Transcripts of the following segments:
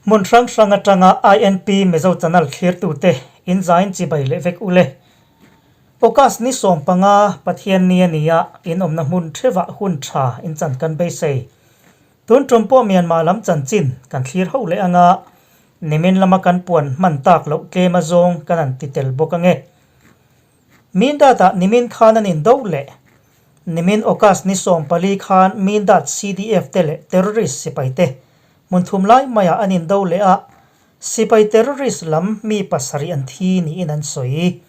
Hmun hrang hrang atanga INP Mizo Channel thlirtute in zain chibai leh vek ule. August ni 15 Pathianni a ni a, in awmna hmun theuhah hun tha in chan kan beisei. Tun tum pawh Myanmar lam chanchin kan thlir ho leh anga, nimin lama kan puan hman tak loh tlem azawng kan han ti tel bawk ange. Mindat-ah nimin khan an indo leh. Nimin August ni 14 khan Mindat CDF te leh terrorist sipai te hmun thum lai maiah an indo leh a, sipai terrorist lam mi pasarih an thi niin an sawi.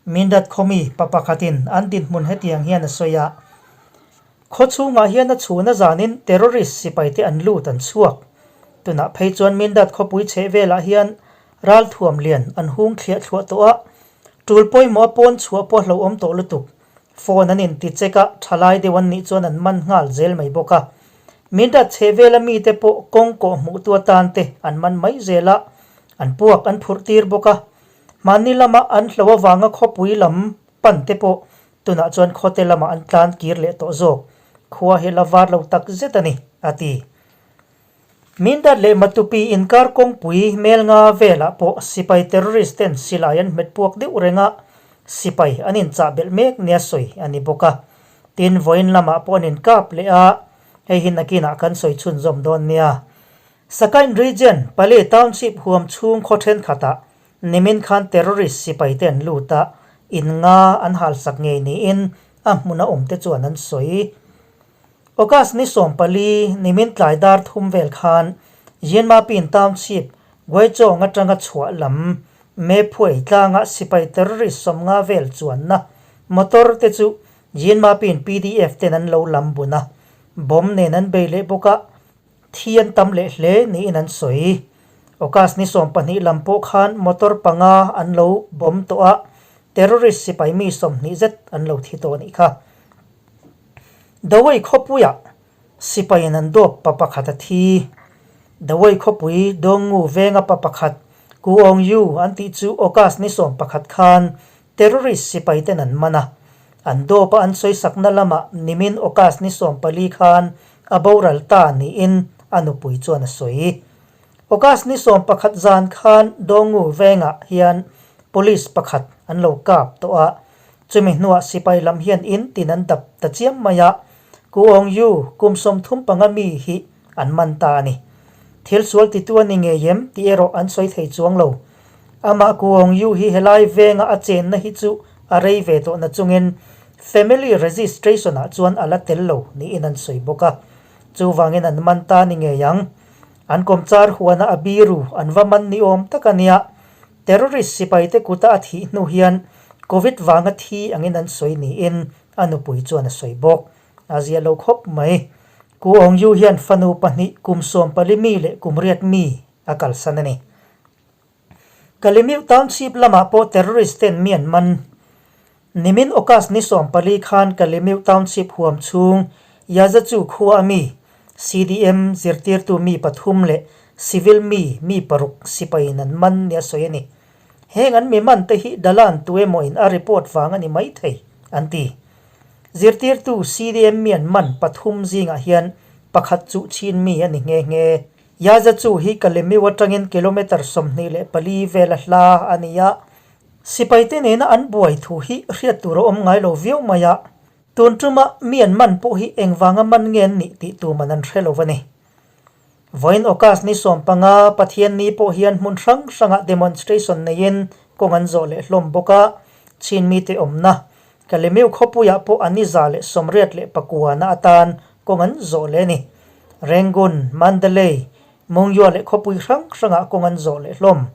Mindat khawmi pa pakhatin an dinhmun hetiang hian a sawi a, Khaw chhungah hian a chhun a zanin terrorist sipai te an lut an chhuak. Tunah phei chuan Mindat khawpui chheh velah hian ralthuam lian an hung thliah thluah tawh a, tul pawimawh a pawn chhuah pawh a hlauhawm tawh lutuk. Phone an inti check a, thalai deuh an nih chuan an man nghal zel mai bawk a. Mindat chheh vela mite pawh kawng kawh hmuhtu atan te an man mai zel a, an puak an phurh tir bawk a. Mahni lama an hlo avanga khawpui lam pan te pawh Tunah chuan khawte lamah an tlan kir leh tawh zawk. Khua hi la var lo tak zet a ni, a ti. Mindat leh Matupi inkar kawngpui mel nga velah pawh sipai terrorist ten silai an hmet puak deuh reng a, sipai an inchah belh mek nia sawi a ni bawk a. Tin, vawiin lamah pawh an inkap leh a, hei hi nakinah kan sawi chhunzawm dawn nia. Sakain Region, Pale Township huam chhung khaw thenkhatah Nimin khan terrorist sipai te an lut a, in nga an halsak ngei niin a hmuna awm te chuan an sawi. August ni 14, nimin tlai dar thum vel khan Yinmapin Township, Guaichawng atanga chhuah lam Mephuai tlanga sipai terrorist 50 vel chuanna motor te chu Yinmapin PDF ten an lo lam bun a, bomb nen an bei leh bawk a, Thi an tam leh hle niin an sawi. August ni 12 lam pawh khan motor panga an lo bomb tawh a, terrorist sipai mi 20 zet an lo thi tawh a nih kha. Dawei khawpuiah sipaiin an dawp pa pakhat a thi. Dawei khawpui Dawngngu venga pa pakhat Ku Aung Yu an tih chu August ni 11 khan terrorist sipai ten an man a. An dawp a an sawisakna lamah nimin August ni 14 khan A boral ta niin a nupui chuan a sawi. August ni 11 zan khan Dawngu vengah hian police pakhat an lo kap tawh a, chumi hnuah sipai lam hian in tin an dap ta chiam mai a, Ku Aung Yu kum 35 mi hi an man ta a ni. Thil sual titu a ni ngei em tih erawh an sawi thei chuang lo. Amah Ku Aung Yu hi helai venga a chenna hi chu a rei ve tawh nachungin Family registration ah chuan a la tel lo niin an sawi bawk a, chuvangin an man ta ni ngei ang. An kawmchar huana a biru an va man ni awm tak a nia. Terrorist sipaite kuta a thih hnu hian Covid vanga thi angin an sawi niin a nupui chuan a sawi bawk. A zia lo khawp mai. Ku Aung Yu hian fanu pahnih kum 14 mi leh kum 8 mi a kalsan a ni. Kalemiu Township lamah pawh terrorist ten mi an man. Nimin August ni 14 khan Kalemiu Township huam chhung Yazachu khua a mi CDM zirtirtu mi pathum leh civil mi mi paruk sipaiin an man nia sawi a ni. Heng an mi man te hi Dalan tuemaw in a report vang a ni mai thei, an ti. Zirtirtu CDM mi an man pathum zingah hian pakhat chu Chin mi a ni nghe nghe. Yazachu hi Kalemiu atangin kilometre 24 vel a hla a ni a, sipaite nena an buai thu hi hriat tur a awm ngai lo viau mai a, tun tuma mi an man pawh hi engvanga man nge an nih tih tuman an hre lo a ni. Vawiin August ni 15 Pathianni pawh hian hmun hrang hrangah demonstration neiin kawng an zawh leh hlawm bawk a, Chin mite awmna Kalemiu khawpuiah pawh a ni 189 na atan kawng an zawh leh a ni. Rangoon, Mandalay, Mungyua leh khawpui hrang hrangah kawng an zawh leh hlawm.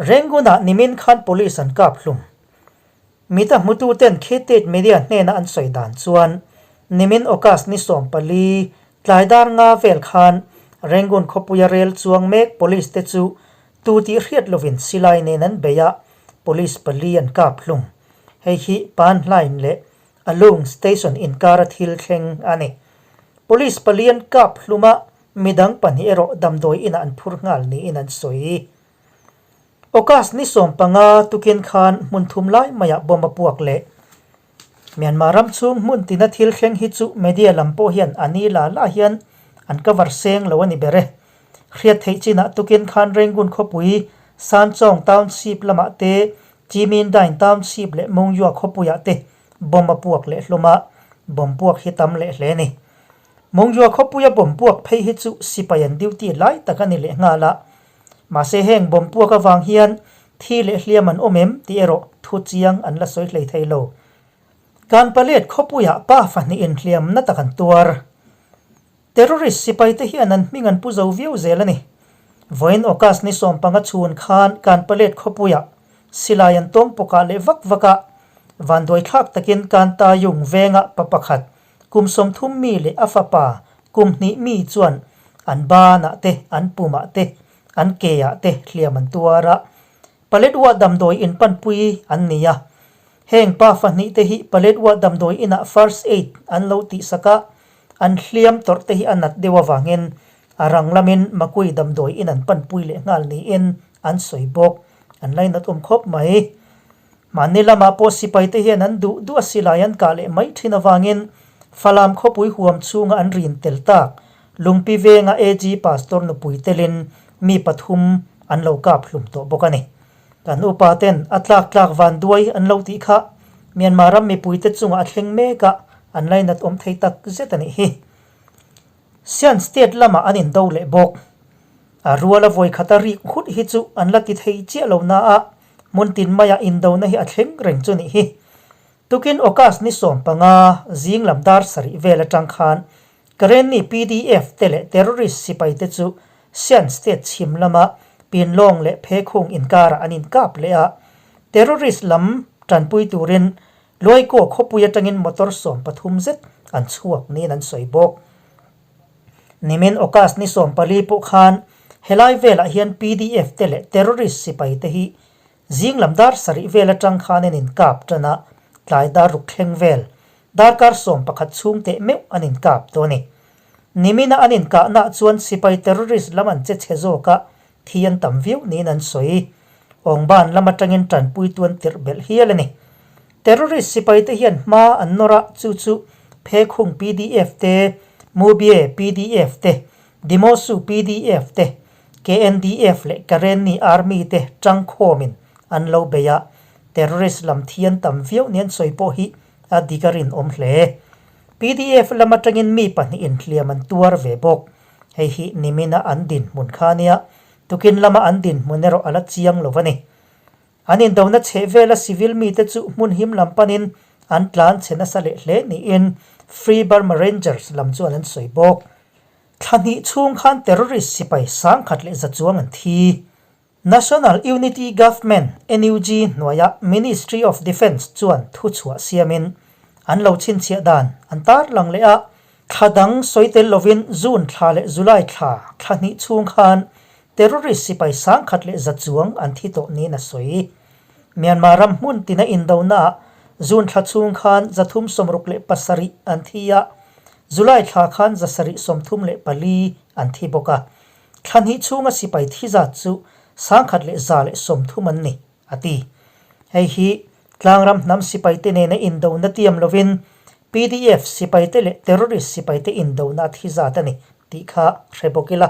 Rangoon-ah nimin khan police an kap hlum. Mita hmututen Khit Media hnena an sawi dan chuan nimin August ni 14 tlai dar nga vel khan Rangoon khawpuia rel chuang mek police te chu tu tih hriat lovin silai nen an bei a, Police pali an kap hlum. Hei hi Panhlain leh Alung station inkara thil thleng a ni. Police pali an kap hlum a, midang pahnih erawh damdawi inah an phur nghal niin an sawi. August ni 15 tukin khan hmun thum lai maiah bomb a puak leh. Myanmar ram chhung hmun tina thil thleng hi chu media lam pawh hian a ni la la hian an cover seng lo a ni ber e. Hriat theih chinah tukin khan Rangoon khawpui, Sanchong Township lamah te, Chimindain Township leh Mongyua khawpuiah te bomb a puak leh hlawm a, bomb puak hi tam leh hle a ni. Mongyua khawpuia bomb puak phei hi chu sipai an duty lai tak a ni leh nghal a. Mahse heng bomb puak avang hian thi leh hliam an awm em tih erawh thu chiang an la sawi hlei thei lo. Kanpalet khawpuiah pa fahnih inhliamna tak an tuar. Terrorist sipaite hian an hming an pu zo viau zel a ni. Vawiin August ni 15 chhun khan Kanpalet khawpuiah silai an tawng pawkah leh vak vak a, vanduai thlak takin Kantayung vengah pa pakhat kum 30 mi leh a fapa kum hnih mi chuan an banah te, an pumah te, an keah te hliam an tuar a. Paletwa damdawi in panpui an ni a. Heng pa fahnih te hi Paletwa damdawi inah first aid an lo tihsak a, an hliam tawrh te hi a nat deuh avangin a rang lamin Makui damdawi in an panpui leh nghal niin an sawi bawk. An lainat awm khawp mai. Mahni lamah pawh sipai te hian an duh duh a silai an kah leh mai thin avangin Falam khawpui huam chhunga an rin tel tak Lungpi venga AG Pastor nupui telin mi pathum an lo kap hlum tawh bawk a ni. Kan upa ten a tlak tlak van duai an lo tih kha Myanmar ram mipuite chungah a thleng mek a, an lainat awm thei tak zet a nih hi. Sian state lamah an indo leh bawk. A ruala vawikhata rik hut hi chu an la ti thei chiah lo na a, hmun tin maiah indona hi a thleng reng chu nih hi. Tukin August ni 15 zing lam dar sarih vel atang khan Karenni pdf te leh terrorist sipai te chu Sian state chhim lama Pinlawng leh Phekhung inkarah an inkap leh a, terrorist lam tanpui turin Luaikaw khawpui atangin motor 13 zet an chhuak niin an sawi bawk. Nimin August ni 14 pawh khan helai velah hian pdf te leh terrorist sipai te hi Zing lam dar sarih vel atang khan an inkap tan a, tlai dar ruk thleng vel, darkar 11 chhung teh meuh an inkap tawh a ni. Nimina an inkahnaah chuan sipai terrorist lam an che chhe zawk a, thi an tam viau niin an sawi. Awngban lam atangin tanpuitu an tirh belh hial a ni. Terrorist sipaite hian hma an nawr a, chu chu Phekhung pdf te, Mubye pdf te, Dimosu pdf te, KNDF leh Karenni Army te tangkhawmin an lo bei a, terrorist lam thi an tam viau ni an sawi pawh hi a dik a rinawm hle. Pdf lam atangin mi pahnih inhliam an tuar ve bawk. Hei hi nimina an dinhmun kha ania, tukin lama an dinhmun erawh a la chiang lo a ni. An indona chheh vela civil mite chu hmun him lam panin an tlan chhe nasa leh hle niin Free Burma Rangers lam chuan an sawi bawk. Thla hnih chhung khan terrorist sipai 1100 chuang an thi. National Unity Government, NUG, hnuaia Ministry of Defence chuan thuchhuah siamin an lo chhinchhiah dan an tarlang leh a, thla dang sawi tel lovin June thla leh July thla thla hnih chhung khan terrorist sipai 1100 chuang an thi tawh niin a sawi. Myanmar ram hmun tina indonaah June thla chhung khan 367 an thi a, July thla khan 734 an thi bawk a, thla hnih chhunga sipai thi zat chu 1130 an ni, a ti. Hei hi tlangram hnam sipaite nena indona tiam lovin pdf sipaite leh terrorist sipaite indona a thi zat a ni tih kha hre bawk ila.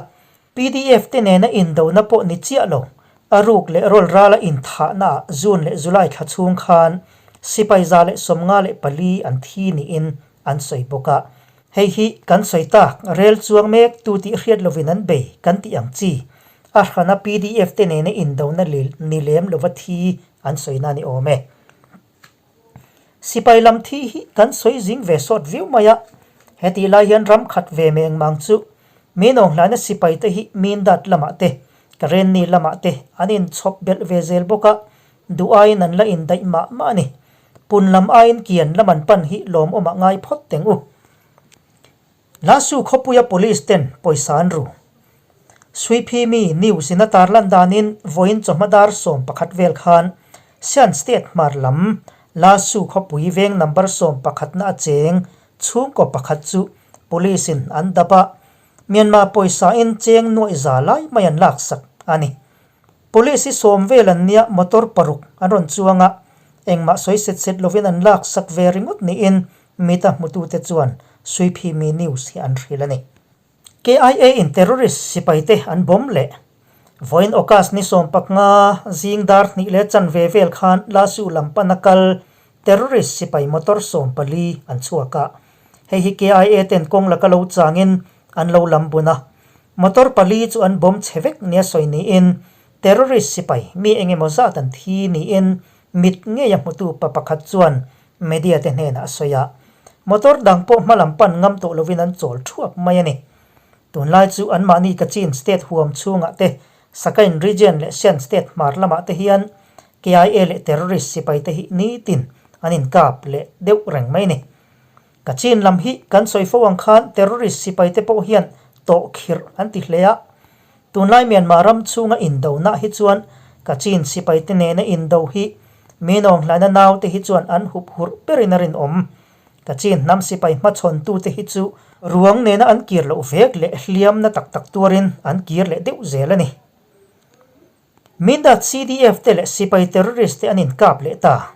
Pdf te nena indona pawh ni chiah lo, a ruk leh rawl rala inthahnaah June leh July thla chhung khan sipai 154 an thi niin an sawi bawk a. Hei hi kan sawi tak, rel chuang mek tu tih hriat lovin an bei kan tih ang chi. A hrana pdf te nena indona ni lem lova thi an sawina ni awm e. Sipai lam thi hi kan sawi zing ve sawt viau mai a, hetih lai hian ram khat ve meng mang chu min awnghlaina sipai te hi min dat lamah te, Karenni lamah te an inchhawp belh ve zel bawk a, duh aiin an la indaih mah mah a ni. Pun lam aiin kian lam an pan hi lawmawmah ngai phawt teng u. Lasu khawpuia police ten pawisa an ru. Suiphi mi news in a tarlan danin vawiin chawhma dar 11 vel khan Sian State hmar lam Lasu khawpui veng number 11 na a cheng chhungkaw pakhat chu police in an dap a, Myanmar pawisa in cheng nuaih za lai mai an laksak a ni. Police hi sawm vel an nia motor paruk an rawn chuang a, engmah sawi set set lovin an laksak ve ringawt niin mita hmutute chuan Suiphimi News hi an hrilh a ni. KIA in terrorist sipaite an bomb leh. Vawiin August ni sawmpaknga zing dar hnih leh chanve vel khan Lasu lam pana kal terrorist sipai motor 14 an chhuak a. Hei hi KIA ten kawng laka lo changin an lo lam bun a. Motor pali chu an bomb chhe vek nia sawi niin terrorist sipai mi eng emaw zat an thi niin mit ngei a hmutu pa pakhat chuan media te hnenah a sawi a. Motor dang pawh hma lam pan ngam tawh lovin an chawl thuap mai a ni. Tunlai chu anmahni Kachin State huam chhungah te, Sakain Region leh Shan State hmar lamah te hian KIA leh terrorist sipai te hi nitin an inkap leh deuh reng mai a ni. Kachin lam hi kan sawi fo ang khan terrorist sipai te pawh hian tawh khirh an ti hle a. Tunlai Myanmar ram chhunga indonah hi chuan Kachin sipai te nena indo hi Minawng hlaina naute hi chuan an hup hurh berin a rinawm. Kachin hnam sipai hmachhawntute hi chu ruang nena an kir loh vek leh hliamna tak tak tuarin an kir leh deuh zel a ni. Mindat CDF te leh sipai terrorist te an inkap leh ta.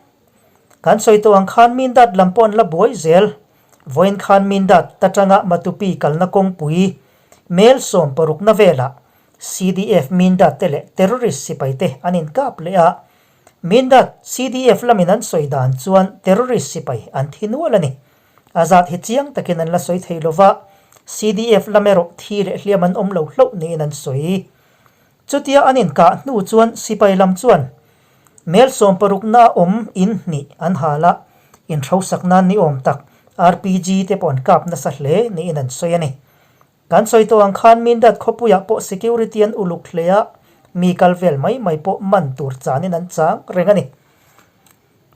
Kan sawi tawh ang khan Mindat lam pawh an la buai zel. Vawiin khan Mindat atanga Matupi kalna kawngpui mel 16 na velah CDF Mindat te leh terrorist sipai te an inkap leh a. Mindat CDF lamin an sawi dan chuan terrorist sipai an thi nual a ni. A zat hi chiang takin an la sawi thei lo va, CDF lam erawh thi leh hliam an awm lo hlauh niin an sawi. Chutia an inkah hnu chuan sipai lam chuan mel 60 na awm in hnih an hal a, inhrosak nan ni awm tak RPG te pawh an kap nasa hle niin an sawi a ni. Kan sawi tawh ang khan Mindat khawpuiah pawh security an uluk hle a, mi kal vel mai mai pawh man tur chanin an chang reng a ni.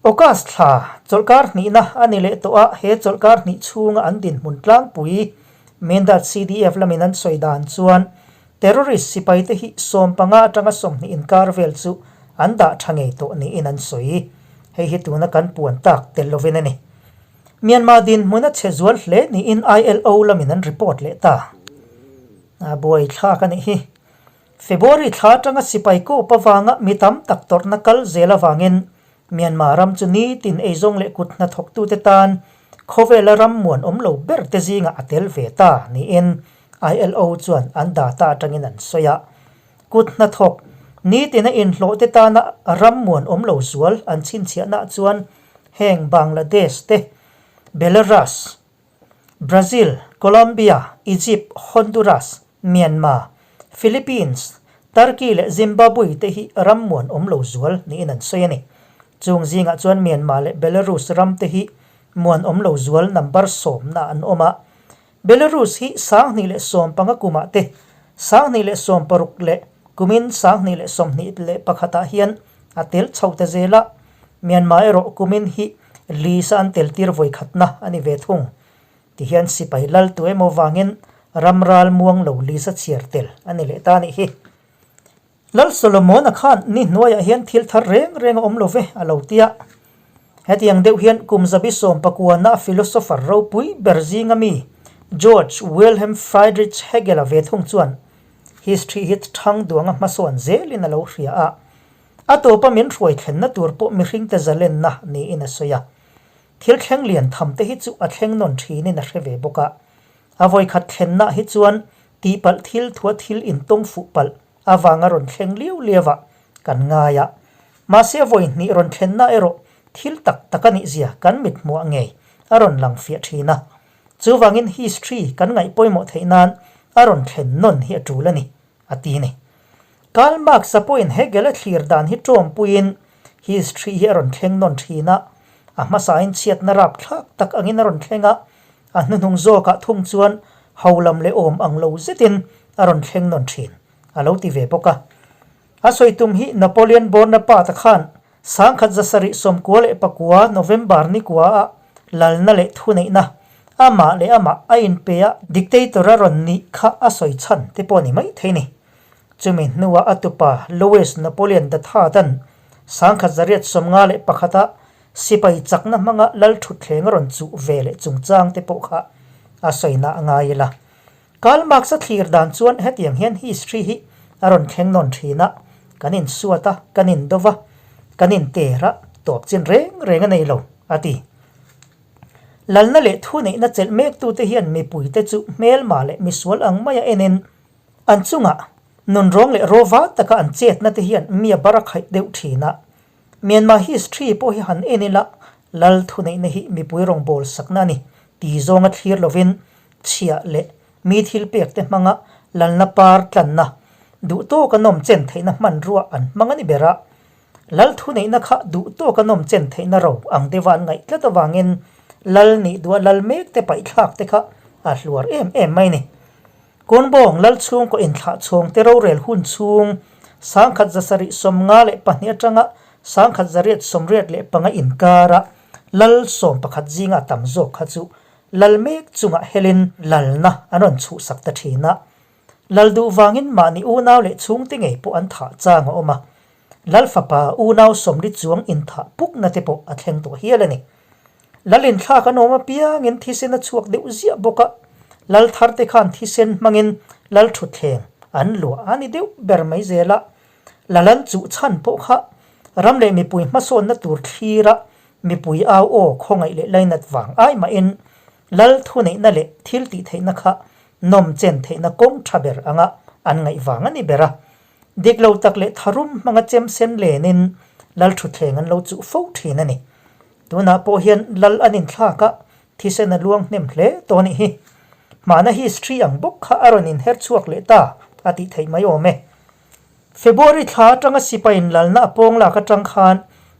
August thla chawlhkar hnihna a ni leh tawh a, he chawlhkar hnih chhunga an dinhmun tlangpui Mindat CDF lamin an sawi dan chuan terrorist sipaite hi 15 atanga 20 inkar vel chu an dah tha ngei tawh niin an sawi. Hei hi tuna kan puan tak tel lovin a ni. Myanmar dinhmun a chhe zual hle niin ILO lamin an report leh ta. A buai thlak a nih hi. February thla atanga sipai kawp avanga mi tam tak tawrhna kal zel avangin Myanmar ram chu nitin eizawng leh kut hnathawktute tan khawvela ram muan awm lo ber te zingah a tel ve ta niin ILO chuan an data atangin an sawi a. Kut hnathawk nitina inhlawhte tana ram muan awm lo zual an chhinchhiahnaah chuan Heng Bangladesh te, Belarus, Brazil, Colombia, Egypt, Honduras, Myanmar, Philippines, Turkey leh Zimbabwe te hi ram muan awm lo zual niin an sawi a ni. Chung zingah chuan Myanmar leh Belarus ram te hi muan awm lo zual number 10 na an awm a. Belarus hi 2015 kumah te, 2016 leh kumin 2021 ah hian a tel chho ta zel a, Myanmar erawh kumin hi list a an tel tir vawi khatna a ni ve thung. Tihian sipai lal tu emaw vangin ram ral muang lo list a chhiar tel a ni leh ta a nih hi. Lal Solomon-a khan ni hnuaiah hian thil thar reng reng a awm lo ve a lo ti a. Hetiang deuh hian kum zabi sawmpakuana philosopher ropui ber zinga mi George Wilhelm Friedrich Hegel-a ve thung chuan history hi thang duanga hmasawn zelin a lo hria a. A tawpa min hruai thlenna tur pawh mihringte zalenna niin a sawi a. Thil thleng lian tham te hi chu a thleng nawn thinin a hre ve bawk a. A vawikhat thlennaah hi chuan tihpalh thil thua thil intawng fuh palh avanga rawn thleng liau liau ah kan ngai a. Mahse a vawi hnih rawn thlenna erawh thil tak tak a nih zia kan mit hmuah ngei a rawn lang fiah thin a. Chuvangin history kan ngaih pawimawh theih nan a rawn thlen nawn hi a tul a ni, a ti ni. Karl Marx-a pawhin Hegel-a thlir dan hi tawmpuiin history hi a rawn thleng nawn thin a, a hmasain chhiatna rapthlak tak angin a rawn thleng a, a hnuhnung zawkah thung chuan holam leh awm ang lo zetin a rawn thleng nawn thin, a lo ti ve bawk a. A sawi tum hi Napoleon Bonaparte khan 1799 November ni kua a lalna leh thuneihna amah leh amah a inpe a dictator a rawn nih kha a sawi chhan te pawh a ni mai thei ni. Chumi hnuah a tupa Louis Napoleon the Third-a'n 1851 a sipai chakna hmanga lal thutthleng a rawn chuh ve leh chungchang te pawh kha a sawina a ngai ila. Karl Marx-a thlir dan chuan hetiang hian history hi a rawn thleng nawn thin a, kan insuat a, kan indo va, kan inter a, tawp chin reng reng a nei lo, a ti. Lalna leh thuneihna chelh mektute hian mipuite chu hmelma leh misual ang maia enin an chungah nunrawng leh rawva taka an chetna te hian mi a bar a khaih deuh thin a. Myanmar history pawh hi han en ila lal thuneihna hi mipui rawngbâwl sakna a ni ti zawnga thlir lovin chhiah leh mi thil pek te hmanga lalna par tlanna duh tawka nawm chen theihna hmanrua an hmang a ni ber a. Lal thuneihna kha duh tawka nawm chen theihna ro ang deuha an ngaih tlat avangin lal nih duha lal mek te paihthlak te kha a hluar em em mai a ni. Kawnbawng lal chhungkaw inthlah chhawng te rorel hun chhung 1772 atanga 1885 inkara lal 11 zinga tam zawk kha chu lal mek chungah helin lalna an rawn chhuhsak ta thin a. Lal duh vangin mahni unau leh chhungte ngei pawh an thah chang a awm a, Lal fapa unau sawmli chuang inthah pukna te pawh a thleng tawh hial a ni. Lal inthlak an awm apiangin thisen a chhuak deuh ziah bawk a, Lal thar te khan thisen hmangin Lal thutthleng an luah a ni deuh ber mai zel a. Lal an chuh chhan pawh kha ram leh mipui hmasawnna tur thlira mipui au aw khawngaih leh lainat vang ai mahin Lal thuneihna leh thil tihtheihna kha nawm chen theihna kawng tha ber anga an ngaih vang a ni ber a. Dik lo tak leh tharum hmanga chem sen lenin lal thutthleng an lo chuh fo thin a ni. Tunah pawh hian lal an inthlak a, thisen a luang hnem hle tawh a nih hi. Hmana history ang bawk kha a rawn inher chhuak leh ta a tih theih mai awm e. February thla atanga sipaiin lalna a pawng lak atang khan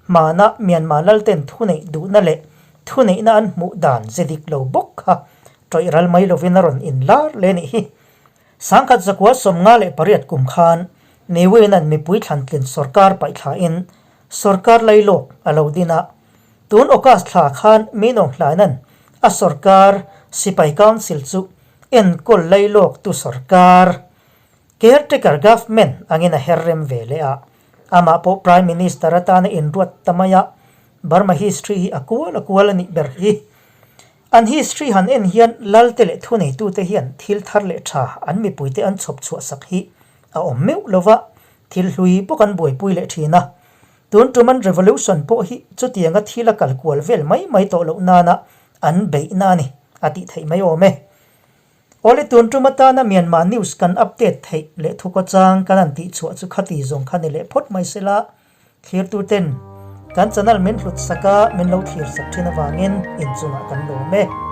hmana Myanmar lalten thuneih duhna leh thuneihna an hmuh dan ze dik lo bawk kha tawih ral mai lovin a rawn inlar leh a nih hi. 1958 kum khan Newin-a'n mipui thlantlin sorkar paihthlain sorkar lailawk a lo din a. Tun August thla khan Minong Hlaina'n a sorkar sipai council chu enkawl lailawk tu sorkar Caretaker government angin a her rem ve leh a, amah pawh Prime Minister atana inruat ta mai a, Burma history hi a kual a kual a nih ber hi. An history han en hian Lalte leh thuneitute hian thil thar leh tha an mipuite an chhawp chhuah sak hi a awm meuh lo va, thil hlui bawk an buaipui leh thin a. Tun tum an revolution pawh hi chutianga thil a kal kual vel mai mai tawh loh nana an beihna a ni a tih theih mai awm e. Awle tun tum atana Myanmar news kan update theih leh thukaw chang kan han tih chhuah chu khati zawng kha ni leh phawt mai sela, thlirtu ten kan channel min hlut sak a min lo thlir sak thin avangin inchungah kan lawm e.